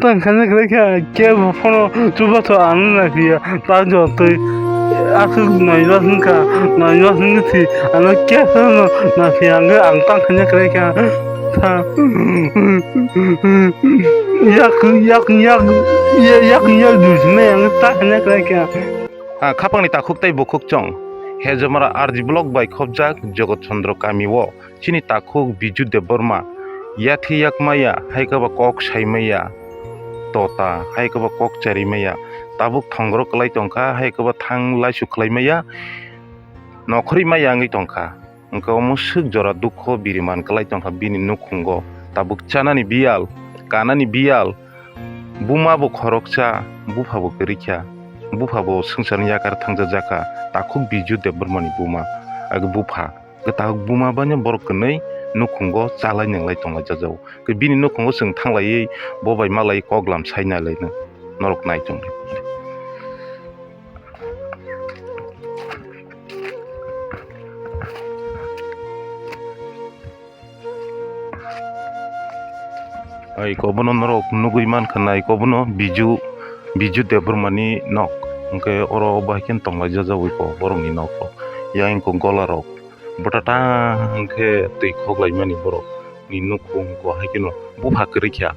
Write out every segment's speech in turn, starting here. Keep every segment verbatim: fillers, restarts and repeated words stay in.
Tang khaina kwrwi kha, kebo phano chubachu ano naiphiya, ta jotoi aswk nai mas wngkha, nai mas wngwi thwi, ano kebo phano naiphiya, hwnkhe ang tang khaina kwrwi kha. Tha. Yak, yak, yak, yak, yak, yak, dusina yang tang khaina kwrwi kha. Ah, khapangni takhuk tei bukhuk chwng. Hejamara R G Block bai khopjak Jogot Chandra kami o. Chini takhuk Biju Debbarma, yathi yak maya, hai khe ba kok sai maya, tota, hai khe ba kok chari maya, tabuk thongro kwlai tongkha, hai khe ba thang laisu khlai maya, nokhorwi maya wngwi tongkha. Hwnkhe omo swk jora dukho biriman kwlai tongkha bini nukhungo. Tabuk chanani biyal, kanani biyal, buma bo khoroksa, bupha bo kwrwi kha, bupha bo swngcharni yakar thangjajakha, takhuk Biju Debbarmani buma, age bupha. Kwtal buma baino borok kwnwi nukhungo chalai nwnglai tonglaijak jago. Khe bini nukhungo chwng thanglaiwi bo bai malai koklam sai nailaino norok nai tongdi. Ai kobono norok nugwi mankha nai kobono Biju, Biju Debbarmani nok. Hwnkhe oro bahai khe tonglaijak jago borokni nok. Yang gola rok. Bwtatang khe twi khoklaimani borok ni nukhung ko hai kheno bupha kwrwi kha,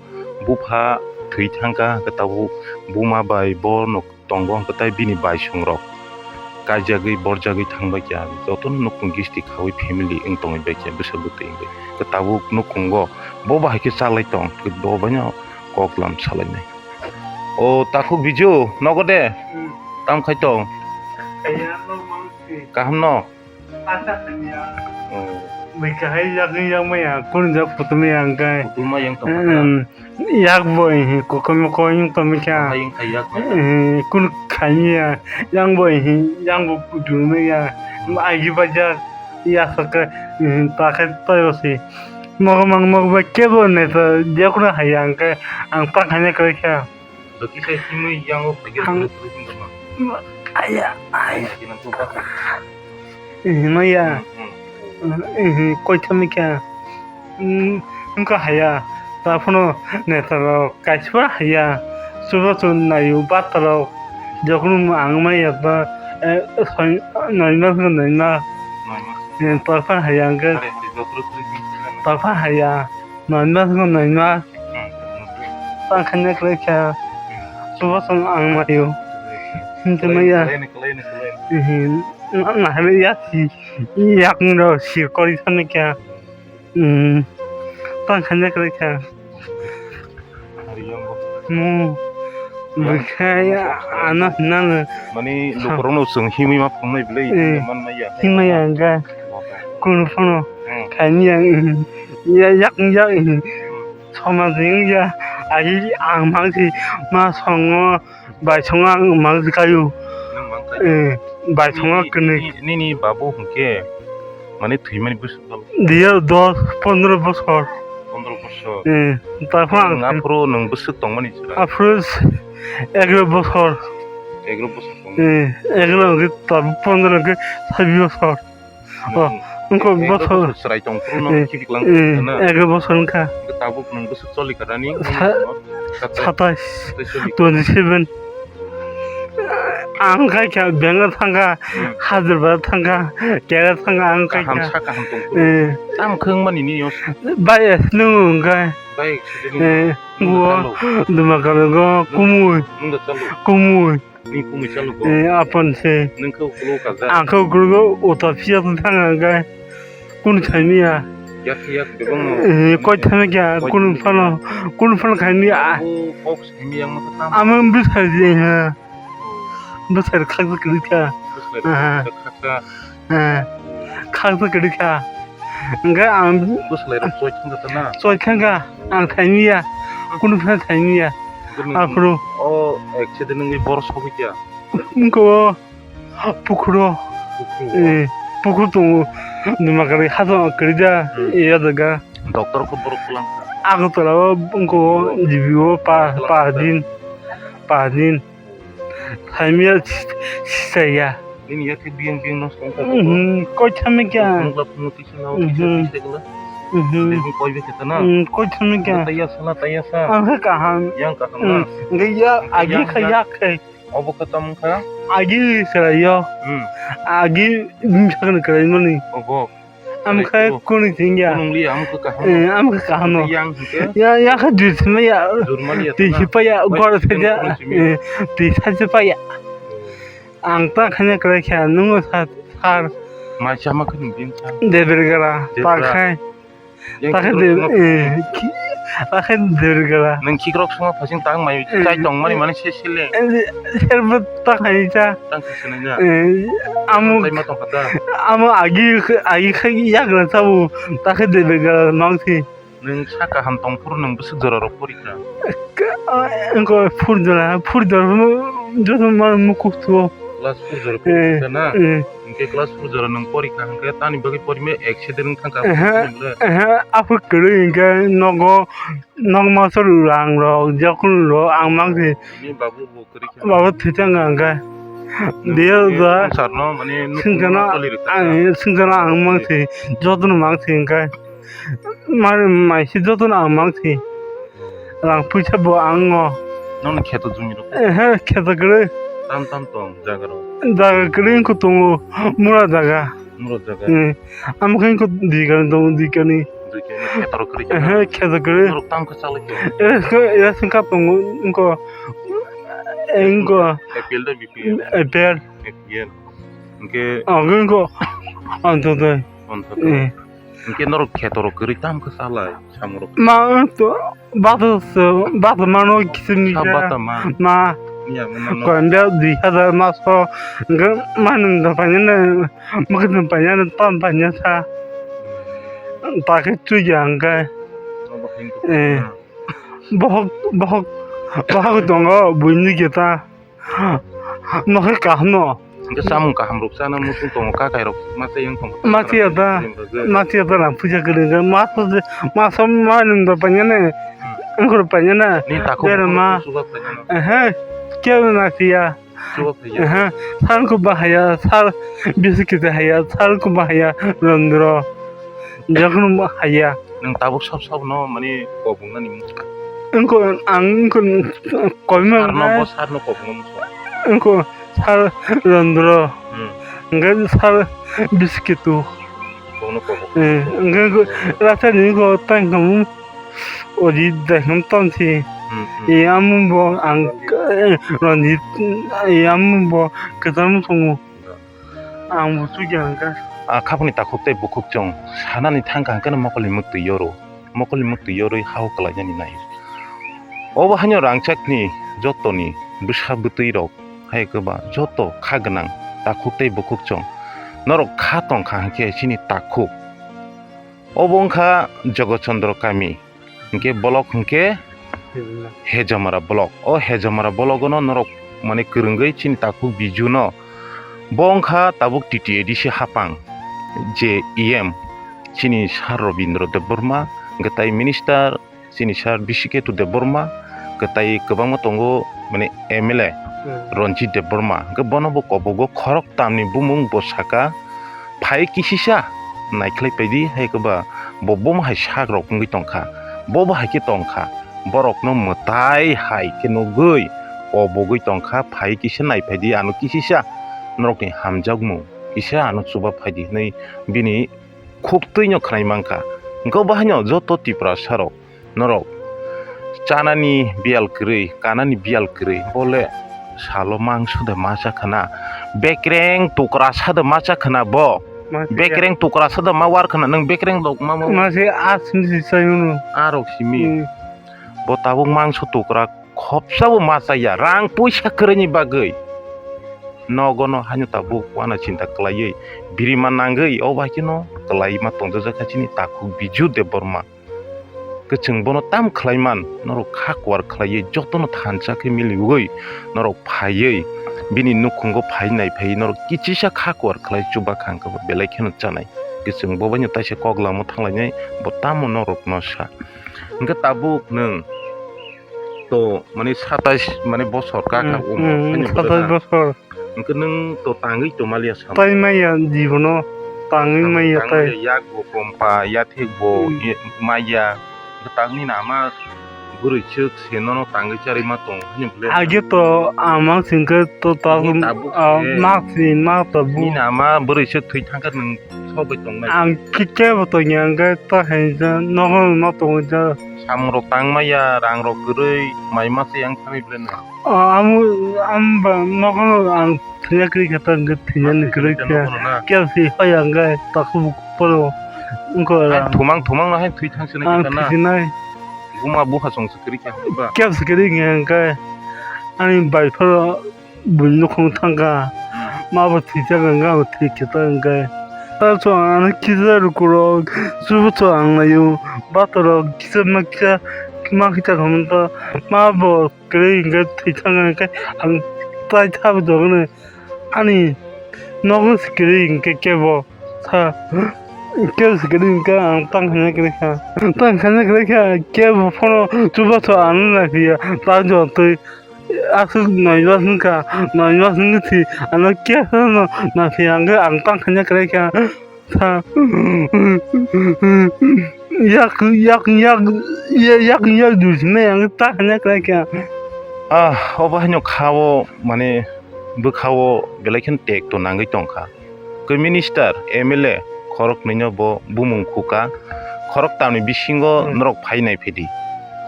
bupha thwi thangkha hwnkhe tabuk buma bai bo nok tongo hwnkhe tai bini baisong rok kaijagwi borjagwi thangbai kha, jotono nukhung gisti khaui family wng tongwi bai kha bwsa bwtwi wngwi hwnkhe tabuk nukhungo bo bahai khe chalai tong bo baino koklam salainai. O takhuk Biju nogo de tam khai tong kaham no. Bwkha hai yak wng yak maya, kunu jak phutu maya hwnkhe. Phutu maya wng tong kha. Yak bo hi kokoi mokoi wng tong kha. Hai wng kha yak maya. Kunu khai maya, yang bo hi, yang bo phutu maya. Agi bajak, ya sakhe, ta khe tai bo si. Mogo mang mogo bai kebo neta, je kunu hai ya hwnkhe, ang ta khaina kwrwi kha. Doki sai himwi yango phaiya ang, turu turu turu turu. Aya, aya. Kina tu ba. Eh, maya. Hmm, hmm. Eh, koi thami kha. Hmm, wngkha haya. Ta phano neta rok kaisa haya. Chuba chun nayo bata rok. Jokhon ang maya ba, eh, soi, nai ma, nai ma. Nai ma. Eh, ta phano haya hwnkhe. Hari, hari, jotro turu turu turu. Ta phano haya. Nai ma, nai ma. Tang khaina kwrwi kha. Chubachu ang mario. Hwnkhe maya. Nahale ya si. Yakni rok sir kori thani kha. Tang khaina kwrwi kha. Mu. Bwkha ya ano hinano. Mani lukurokno chwng himwi ma phangnai bwlai, eh, himwi man maya. Himwi maya hwnkhe. Kunu phano khaini ya, ya, yak, yak, somajing ya, ai ang mangsi ma songo, bai songo ang mangsi kayu. Nang mang kayu. Eh, bai songo nini, kwnwi. Nini, nini babu hwnkhe mane thwimani bwswk bal? Diya dos pondro bosor. Pondro bosor. Eh, taphang. Nang aphuru nwng bwswk tongmani chwla? Aphuru egro bosor. Egro bosor tong. Eh, egro hwnkhe tabuk pondro hwnkhe sabi bosor. Oh, wngkha bosor. Chwrai tong phuru no khibiklang na. Egro bosor wngkha. Tabuk nwng bwswk choli kha nani? Satais. Twenty seven. Ang khai kha Bangalore thangkha, Hyderabad thangkha, Kerala thangkha ang khai kha. Kaham sa kaham tong phuru. Tam khwng mani ni yos. Bai nwng wngkha. Bai. Dumakalogo kumui. Kumui. Ni kumui chalo ko. Eh, apon se. Nang khe uklo kaza. Ang khe uklo uta phiya thang ang khe. Kun khaimiya. Yak yak debang no. Eh, koi thame kya, kun phano, kun phano khaimiya. Kok khaimiya ang no tam. Amang bisar je ha. Bisar khak khak kha. Bisar khak khak. Eh, khaksa kwrwi kha. Hwnkhe ang bwsalairok choi thangkha ta na? Choi thangkha, ang thaimiya, kunu phano thaimiya. Aphuru. O accident wngwi boro sogwi kha? Wngkha o pukhuro. Pukhuro? Eh, pukhur tongo. Dumakari hajong kwrwi da, hmm, iya jaga. Doctor khe borok kwlangkha? Agartala o wngkha o, G B o pa, pa din, pa din. Thaimiya sisaya. Nini ya khe biyang biyang no song kha. Mhm, koi thamikya. Nukla phunukti sing nao kisa kisa kala. Mhm. Bihung koi bikhe tana. Hmm, koi thumikha. Taiya sana, taiya sa. Ang khe kaham. Yang kaham na. Hmm. Hingke ya, agi kha yak khe. Obo khe tamo kha? Agi khlaio. Hmm. Agi bumsakni kwlaimani. Obo. Am khe kunu thingya. Kunung liya, am khe kaham. Eh, am khe kaham no. Yang hingke? Ya, ya khe jur thima ya. Jur maliya twi tana. Hipa ya, gor thida. Eh, twi sachi pa ya. Ang ta khanya kwlai kha, nungo sa, sar. Mai chama khe nung din sa. Debergara, Debra. Ta khai. Yang ta khai khikrok de, swngo eh, ki-, ta khai debergara. Nung khikrok swngo phasing tang mai, eh, chai tong mani, eh, mani se sele. Eh, serbo ta khai cha. Tang se sele na. Eh, amo, tai ma tong kha da. Amo agi, agi khai yagra chabu, ta khai debergara mang si. Nwng sa kaham tong phuru nwng bwswk jora rok pori kha? Wngkha phur jora, phur jora joto mano mukhuk thuo. Class four jora pori kha na? Eh. Hwnkhe class four jora nwng pori kha hwnkhe tani bagwi porima accident wng thang kha. Ehe, ehe, aphuru kwrwi hwnkhe nogo, nok masa rang rok, jokhon rok ang mang se. Ni babu bo kwrwi kha. Babu thwi thang kha hwnkhe. Nwng diya da. Swngcharno, mane, swngcharno, nukhungno toli rwkha. Ang swngcharno ang mang se, jotono mang se hwnkhe. Mani maisi jotono ang mang si. Rang puisa bo ang o. Nokni kheto jumi rok? Ehe, kheto kwrwi. Tam tam tong jaga rok? Jaga kwrwi wngkha tongo, mura jaga. Mura jaga? Hmm. Amo khe wngkha dui kani tongo, dui kani. Dui kani kheto rok kwrwi khe? Ehe, kheto kwrwi. Norok tam khe chalai khe? Ehe, ehe, wngkha tongo, wngkha. Eh, wngkha. A P L da B P L? A P L. A P L. Hwnkhe? Ang wngkha. Ang to dai. Ang to dai. Eh. Hwnkhe norok kheto rok kwrwi tam khe salai samung rok. Ma to bato se bato mano kisim ni sa bata ma. Ma. Iya, ma, ma, ma. Ko anda dui hazar maso. Hwnkhe manung da panya na, makasing panya na, tam panya sa. Takhe chuya hwnkhe. Eh. Bohok, bohok, bohok tongo buini geta. Nokhe kaham no. Hwnkhe samung kaham rok chana muchung tongo, kakai rok masa yang tongo. Masiya da, masiya da rang puja kwrwi hwnkhe maso, maso manung da panya ne, wngkhor panya na. Ni takhuk bera ma. Chuba panya na. Ehe, kya na siya. Chuba panya. Ehe, sal ko bahaya, sal biskit haya, sal ko bahaya, rondro. Jokhon haya. Nwng tabuk sab sab no mani kobong nani mung. Wngkha ang wngkha koima. Sarno bo sarno kobong nani mung. Wngkha sar rondro. Hmm. Hwnkhe sar biskitu. Kobong no kobong. Eh, hwnkhe rasa ni ko tang kamu. Oji dai kam tonsi. Hmm, hmm. E amu bo ang, eh, Ranjit, e amu bo kwtal musungo. Ang bo sugya hwnkha. A khapni takhuk tei bukhuk chwng sanani thangkha hwnkhe mokolni mwktwi yoro. Mokolni mwktwi yorwi ha-o kwlainani nai. Obo haino rangchakni jotoni bwsa bwtwi rok hai kwba joto kha gwnang takhuk tei bukhuk chwng norok kha tongkha hwnkhe chini takhuk. Obo wngkha Jogot Chandra kami. Hwnkhe block hwnkhe Hejamara block. O Hejamara block-o no norok mane kwrwngwi chini takhuk Biju no. Bo wngkha tabuk T T A D C hapang je E M chini sir Robindra Debbarma, hwnkhe tai minister chini sir Bishiketu Debbarma, hwnkhe tai kwbangma tongo mane M L A Hmm. Ranjit Debbarma. Hwnkhe bono bo kobogo khorok tamni bumung bo saka, phai kisisa naikhlai paidi, hai khe ba bo bomo hai sak rok wngwi tongkha, bo bo hai khe tongkha, borokno mwtai hai khe nugwi kobogwi tongkha, phai kisa naiphaidi, ano kisisa norokni hamjakmung kisa ano chuba phaidi hwnwi bini khuktwino khwnai mankha. Hwnkhe bo haino joto Tiprasa rok norok chanani biyal kwrwi, kanani biyal kwrwi, bole salo mangso de ma cha khana, bekreng tukrasa de ma cha khana bo. Ma cha ya. Bekreng tukrasa de ma war khana, nwng bekreng dok ma ma. Ma se asni se chayunu. Arok simi. Hmm. Bo tabuk mangso tukra khopsa bo ma cha ya, rang puisa kwrwini bagwi. Nogo no haino tabuk wana chinta kwlaiwi birima nangwi, o bai kheno kwlaima tongjakha chini takhuk Biju Debbarma. Kwchwng bono tam khlai man, norok kha kuar khlaiwi jotono thansa khe miliwi norok phaiwi bini nukhungo phai nai phaiwi norok kichisa kha kuar khlai chuba kha hwnkhe bo belai kheno chanai. Kwchwng bo baino taisa kok lama thanglainai, bo tamo norokno sa. Hwnkhe tabuk nwng to mane satais mane bosor ka kha Hmm, umo hmm, haino satais bwsa. Bosor. Hwnkhe nwng to tangwi to maliya sa. Tai maya jibono. Tangwi maya tai. Yak bo kompa, yathek bo Hmm. ye-, maya. Tangni nama bwrwi chwk se nono tangwi charwi ma tong hwnwi bwle. Age to ang mak singkhe to tabuk, Ni tabuk ah, se. Mak si, mak tabuk. Ni nama bwrwi chwk thwi thangkhe nwng sogwi tongnai. Ang khe kebo tongya hwnkhe to hai ja nogo ma tongwi ja. Samung rok tang maya, rang rok kwrwi, mai masa yang thangwi bwle nwng. O, amo, amo ba nogo ang thwiya kwrwi kha, ta hwnkhe thwiya ni kwrwi kha. Nogo no na. Kebo si hoya hwnkhe takhuk bukhuk phano wngkha. Hai rang. Thumang, thumang no hai thwi thang sinai kha na. Ang thwi sinai. Buma bupha chwng se kwrwi kha ba. Kebo si kwrwi kha hwnkhe ani bai phano buini nukhung thangkha. Hmm. Ma bo thwi thangkha, hwnkhe abo thwi khe ta hwnkhe. Ta chwng ano kisa rukurok, chubo chwng ang naio. Batorok kisa ma kisa, ma kisa khamung ta. Ma bo kwrwi hwnkhe thwi thangkha hwnkhe ang tai thabo jokno ani nogo se kwrwi hwnkhe kebo sa kebo se kwrwi hwnkhe ang tang khaina kwrwi kha tang khaina kwrwi kha kebo phano chubachu ano naiphiya ta jotoi aswk noi mas wngkha noi mas wngkha si ano kebo phano naiphiya hwnkhe ang tang khaina kwrwi kha. Yak, yak, yak, yak, yak, yak, dul simi ang ta hanya krai kya. Ah, obo haino kha o, mane, bwkha o belai kheno tek to nangwi tongkha. Khe minister, M L A, khorok nwi no bo bumung khuka, khorok tamni bisingo Hmm. norok phai nai phidi.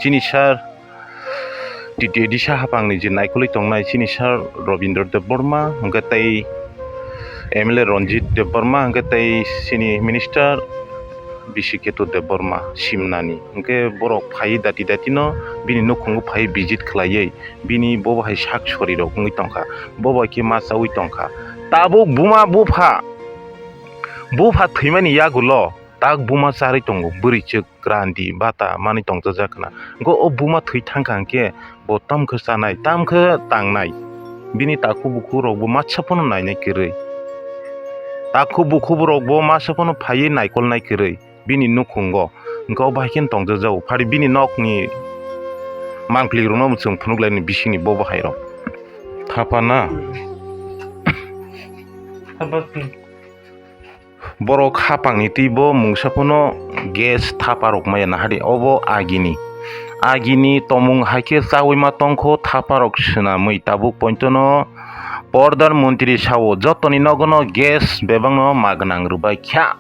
Chini sir, T T A D C haphangni je naikolwi tongnai chini sir Robindra Debbarma, hwnkhe tei M L A Ranjit Debbarma, hwnkhe tei chini minister Bisi Ketu Debbarma simnani. Hwnkhe borok phaiwi dati dati no bini nukhungo phaiwi visit khlaiwi bini bobo hai sak sori rok wngwi tongkha, bobo khe ma chawi tongkha. Tabuk buma bupha, bupha thwimani yagulo tak buma charwi tongo bwrwi chwk. Grandi bata manwi tongchajak khna. Hwnkhe o buma thwi thangkha hwnkhe bo tamkhe chanai, tamkhe tangnai. Bini takhuk bukhuk rokbo masa phano nainai kwrwi. Takhuk bukhuk rokbo masa phano phaiwi naikolnai kwrwi bini nukhungo. Hwnkhe o bahai kheno tongjajago. Phari bini nokni mangpili rokno chwng phunuk laini bisingni bobo hai rok. Thapa na? Thapa. Borok hapangni twi bo mungsa phano gas thapa rok maya nahadi, obo agini. Agini tomung hai khe chawi ma tongkho, thapa rok swnamwi tabuk pointono Pordhan Montri sao, jotoni nogono gas bebakno ma gwnang rwbai kha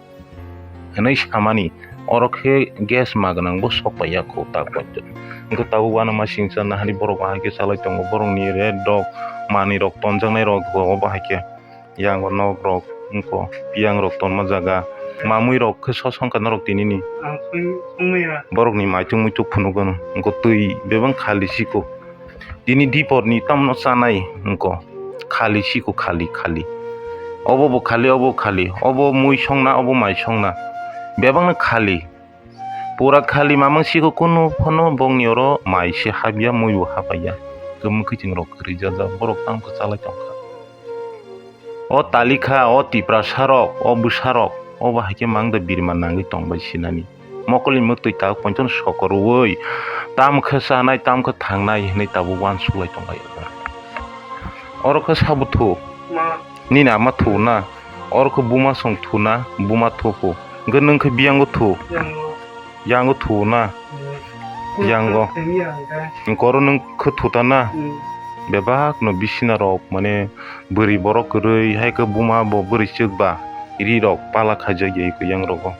hwnwi samani. Oro khe gas ma gwnang bo sok pai ya kho tak pointo. Hwnkhe tabuk uanama singcha nahadi borok ahai khe chalai tongo, borokni rate rok, manwi rok tonjaknai rok obo hai khe. Yango nok rok wngkho, piyang rok tonma jaga, mamui rok khe sosong kha norok tinini. Ang sung-, sungmaya. Borokni maituk muituk phunugo no, wngkho twi bebang khali siko. Tini dipor ni tamno chanai wngkho, khali siko, khali, khali. Obo bo khali, obo khali, obo mui songna, obo mai songna, bebang no khali. Pura khali mamang siko kunu phano bongni oro mai se habya, mui bo habaiya. Khe mwkhwtwng rok kwrwi jajak, borok tang khe chalai tongkha. O talikha, o tiprasa rok, o bwsa rok, obo hai khe mang da birma nangwi tongbai sinani. Mokolni mwktwi tabuk pointono sokorwi, tam khe chanai, tam khe thangnai hinwi tabuk uansuklai tonglaio. Oro khe sabo thu. Ma. Nini ama thu na. Oro khe buma song thu na, buma thu kho. Hwnkhe nwng khe biyango thu. Yango. Yango thu na. Hmm. Yango. Thangi ang khe. Hwnkhe oro nwng khe thu ta na. Hmm. Bebak no bisina rok mane bwrwi borok kwrwi hai khe buma bo bwrwi chwk ba ri rok pala khaijak ya eko yang rogo.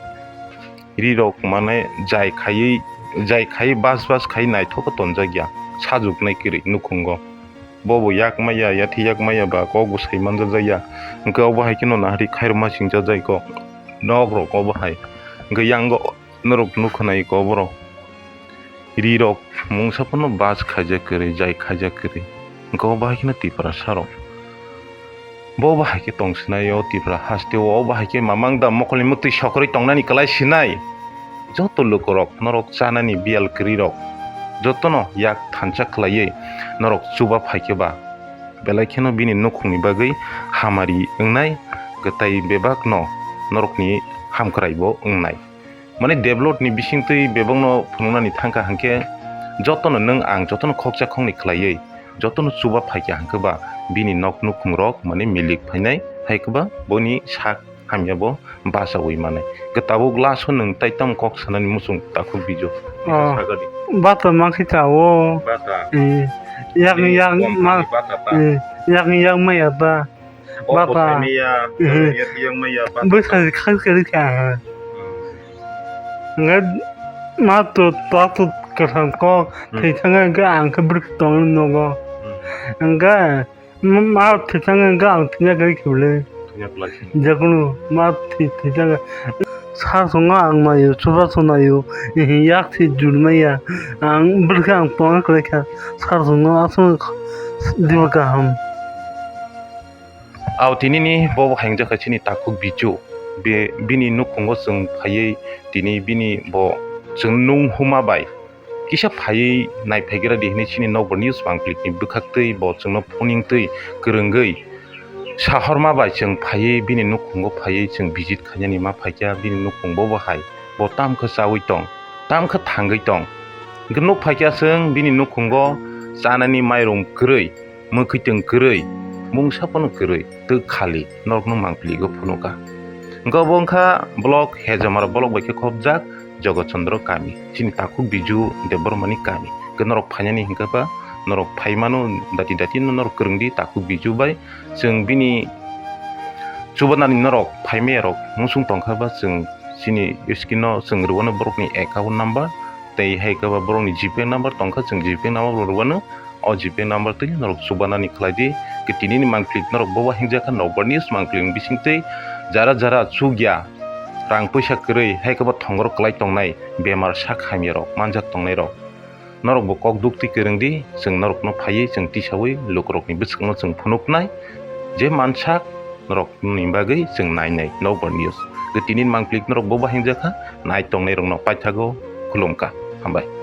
Ri rok mane jai khaiwi, jai khaiwi bas bas khai naithok khe tonjak ya sajwk nai kwrwi nukhungo. Bo bo yak maya, yathi yak maya ba kok bo sai manjak ya. Hwnkhe obo hai kheno nahari khairokma singcha jai kok nok rok obo hai. Hwnkhe yango norok nukho nai kok borok. Ri rok mungsa phano bas khaijak kwrwi, jai khaijak kwrwi. Hwnkhe obo hai kheno Tiprasa rok. Bo bahai khe tong sinai o Tipra haste o, o bahai khe mamang da mokolni mwtwi sokorwi tongnani kwlai sinai. Joto lukurok norok chanani biyal kwrwirok jotono yak thansa khlaiwi norok chuba phai khe ba belai kheno bini nukhungni bagwi hamari wngnai, kwtai bebakno norokni hamkrai bo wngnai. Mane developni bisingtwi bebakno phunuknani thangkha hwnkhe jotono nwng ang jotono khoksa khoknwi khlaiwi jotono chuba phaikha hwnkhe ba bini nok nukhungrok mane milik phainai, hai khe ba boni sak hamya bo bachaui manai. Hwnkhe tabuk last o nwng tai tamo kok sanani muchung takhuk video. Oh. Sagadi. Bata ma khe chao. Bata. Eh, yak, yak ma, bata ta. Eh, yak, yak maya ta. Bata. Bata. Maya, eh, yak, yak maya, bata. Bwsa khang kari kha. Hmm. Hwnkhe ma to, to, to kwthang kok, hmm, thwi thangkhe hwnkhe ang khe bwrwi tongwi nogo. Hmm. Hwnkhe Ma, ma thwi thangkhe hwnkhe ang thwiya kwrwi khe bwle. Thwiya kwlai khe. Jekunu ma thwi, thwi thangkhe. Sar songno ang naio, chubachu naio, yak se jul maya. Ang bwrwkhe ang tongna kwlai kha. Sar songno aswk diba kaham. Ao tinini bo haingjak kha chini takhuk Biju. Be, bini nukhungo chwng phaiwi tini bini bo chwng nung huma bai kisa phaiwi naiphaigra di hinwi chini Nokbar News mangplikni bwkhaktwi bo chwngno phuningtwi kwrwngwi sahorma bai chwng phaiwi bini nukhungo phaiwi chwng visit khainani ma phaikha bini nukhung bo bo hai bo tamkhe chaui tong, tamkhe thangwi tong. Hwnkhe nuk phaikha chwng bini nukhungo chanani mairum kwrwi, mwkhwitwng kwrwi, mungsa phano kwrwi, twk khali norokno mangpiligo phunukha. Hwnkhe obo wngkha block Hejamara block bai khe khopjak Jogot Chandra kami. Chini takhuk Biju Debbarmani kami. Hwnkhe norok phainani hwnkhe ba norok phaimano dati dati no norok kwrwngdi takhuk Biju bai. Chwng bini chubanani norok phaimayarok muchung tongkha ba chwng chini screen o chwng rwano borokni account number tei hai khe ba borokni G Pay number tongkha chwng G Pay number bo rwano. O G Pay number twi norok chubanani khlai di. Khe tinini mangplik norok bobo hingjak kha Nokbar News mangplikni bisingtwi jara jara chukya rang puisa kwrwi hai khe bo thongor kwlai tongnai bemar sak hamyarok manjak tongnairok. Norok bo kok duk twi kwrwng di, chwng norokno phaiwi chwng tisaui lukurokni bwskango chwng phunuknai je mansak norokni bagwi chwng nainai Nokbar News. Khe tinini mangplik norok bobo hingjak kha nai tongnairokno paithago khulumkha. Hambai.